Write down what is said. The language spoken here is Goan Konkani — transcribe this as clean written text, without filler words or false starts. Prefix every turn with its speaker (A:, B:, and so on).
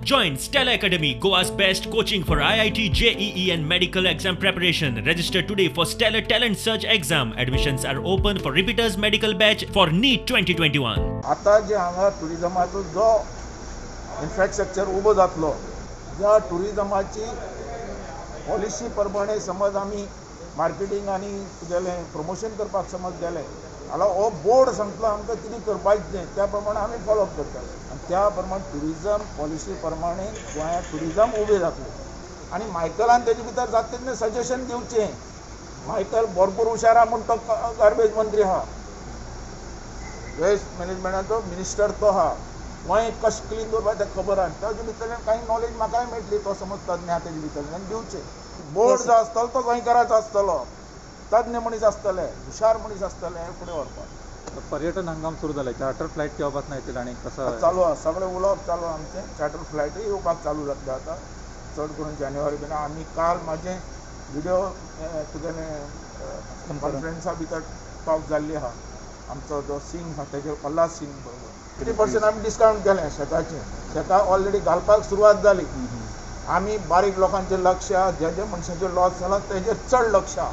A: Join Stellar Academy, Goa's best coaching for IIT, JEE and medical exam preparation. Register today for Stellar Talent Search exam. Admissions are open for repeaters medical batch for NEET 2021.
B: आता जे हांगा टुरिजमाचो जो इन्फ्रास्ट्रक्चर उबो जातलो, ज्या टुरिजमाची पॉलिसी प्रमाणे समज आमी मार्केटींग आनी तुगेलें प्रमोशन करपाक समज गेले जाल्यार हो बोर्ड सांगतलो आमकां कितें करपाचें तें, त्या प्रमाणे आमी फॉलोअप करतात आनी त्या प्रमाणे टुरिजम पॉलिसी प्रमाणे गोंयांत टुरिजम उबें जातलें. आनी मायकलान तेजे भितर जाता तितलें सजेशन दिवचें. मायकल भरपूर हुशार आहा म्हूण तो गार्बेज मंत्री आहा, वेस्ट मॅनेजमेंटाचो मिनिस्टर तो आहा. गोंय कशें क्लीन दवरपाक तें खबर आहा, ताजे भितरल्यान कांय नॉलेज म्हाकाय मेळटली. तो समज तज्ञ आहा तेजे भितरल्यान दिवचें. बोर्ड जो आसतलो तो गोंयकाराचो आसतलो, तज्ञ मनीस आसतले, हुशार मनीस आसतले हे फुडें व्हरपाक.
C: पर्यटन हंगाम सुरू जाले, चार्टर फ्लायट केव्हा पासून येतील आणि कसं
B: चालू आहा सगळें उलोवप चालू आहा आमचें. चार्टर फ्लायटूय येवपाक चालू जातले आतां, चड करून जानेवारी बीन. आमी काल म्हाजें विडियो तुगेलें कॉन्फरन्सा भितर टॉक जाल्ली आहा. आमचो जो सिंग आहा तेजेर प्रल्हाद सिंग बरोबर 50% आमी डिस्कावंट केलें शेताचें. शेतां ऑलरेडी घालपाक सुरवात जाली. आमी बारीक लोकांचें लक्ष आहा, जे जे मनशाचें लॉस जाला तेजेर चड लक्ष आहा.